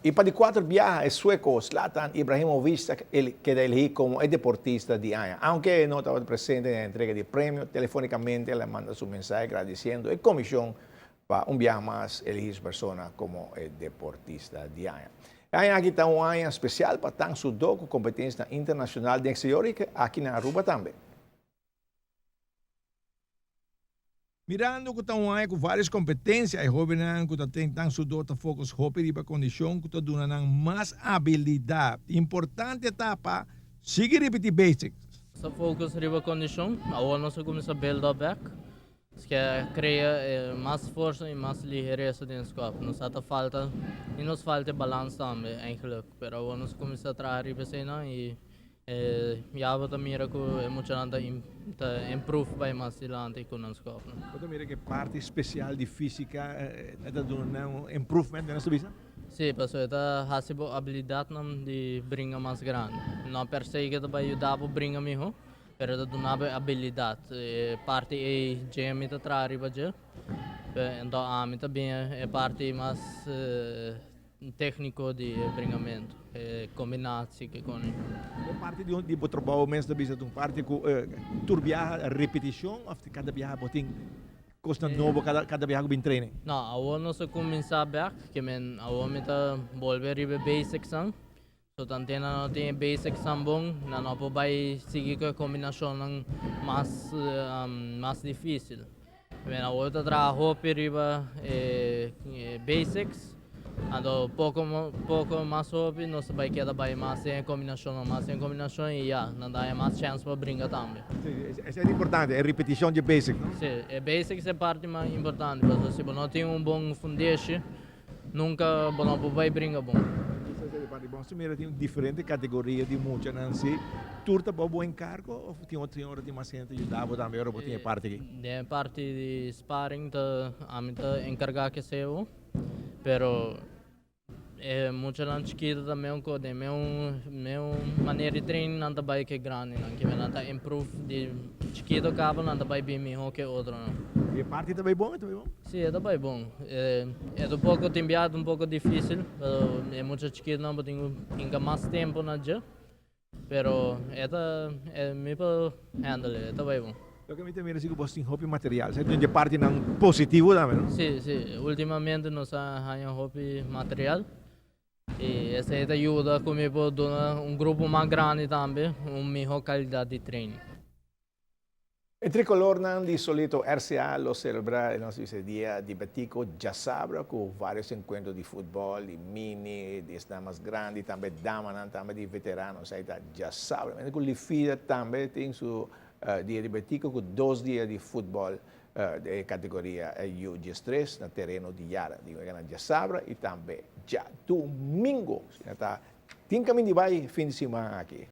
Y pa di cuater biaha e sueco Zlatan Ibrahimovic ta keda elegi como e deportista di aña. Aunke e no tabata presente na e entrega di premio, telefonicamente el a manda su mensahe gradiciendo e comision pa un biaha mas elegi su persona como e deportista di aña. E aña aki ta un aña special pa Tang Soo Do cu competencianan internacional den exterior y aki na Aruba tambe. Mirando ku ta un aña ku vários kompetensia, e hóbennan ku ta ten tan sudó ta focus hopi riba kondishon ku ta duna nan mas abilidat. Importante ta pa sigui ripití basics. Nos ta focus riba kondishon, awor nos a kuminsá build up bek. Nos ke krea mas forsa i mas liheresa den skòp. Nos sa ta falta i nos falta e balans tambe eigenlijk, pero awor nos a kuminsá traha riba eseinan i Ya bo ta mira ku e muchanan ta ta improve bai mas dilanti ku nan skòpnan. Bo ta mira ku e parti spesial di físika ta duna nan un improvement den nos ta bisa? Sí, pasobra e ta hasi bo abilidatnan di bringa mas grandi. No per se ke ta bai yuda bo bringa mihó, pero e ta duna bo e abilidat. E parti ei Jamie ta traha riba dje, enton ami ta bin e parti mas Técnico di e bringamento, e combinatie ke con. E parti di di bo trabou mes ta bisa ta un parti ku tur biaha repeticion of kada biaha bo tin kosnan nobo kada kada biaha ku bin training? No, awor nos a kuminsá bèk, ke men awor mi ta bolbe riba e basicsnan. So tanten nan no tin e basicsnan bon, nan no por bai sigui ku e kombinashonnan mas mas difísil. Men awor ta traha hopi riba e basics, anto poko poko mas hopi nos ta bai keda bai mas den e kombinashonnan, mas den e kombinashon i ya, nan ta haña mas chèns pa bringa tambe. Sí, esei ta importante, e ripetishon di e basics, no? Sí, e basics e parti mas importante, pasobra si bo no tin un bon fundeshi, Nunca bo no por bay bringa bon. Esei ta parti bon. Si mira tin diferente categoria di muchanan si. Tur ta bo bo encargo of tin otro ora tin mas hende ta yuda bo tambe ora bo tin e parti aki? Den e parti di sparring ta ami ta encarga keseo pero e muchanan chikito ta meun ko den meun meun manera di train nan ta bay ke grandinan kiba nan ta improve di chikito caba nan ta bay bin miho ke otronan. E parti ta bay bon? E ta bay bon? Si, e ta bai bon. E ta un poko tin biaha ta un poko dificil, pero e mucha chikitonan bo tin ku hinka mas tempo na dje, pero e ta mi por handle e, e ta bai bon. Loke mi ta mira si ku bos tin hopi material, esei ta un dje partinan positivo tambe, no? Si, si, ultimamente nos a haña hopi material i esei ta yuda ku mi por duna un grupo mas grandi tambe un miho kalidat di training. E tricolornan di Solito RCA lo celebra e nos bisa dia di Betico djasabra cu varios encuentro di futbol, di mini, di esnan mas grandi, tambe damanan, tambe di veteranos. Esai ta djasabra. Mende cu Lifida tambe tin su dia di Betico cu dos dia di futbol den e categoria U 13 na tereno di Yara. Di wega na djasabra y tambe djadumingo. Asina ta tin caminda di bay fin di siman aki.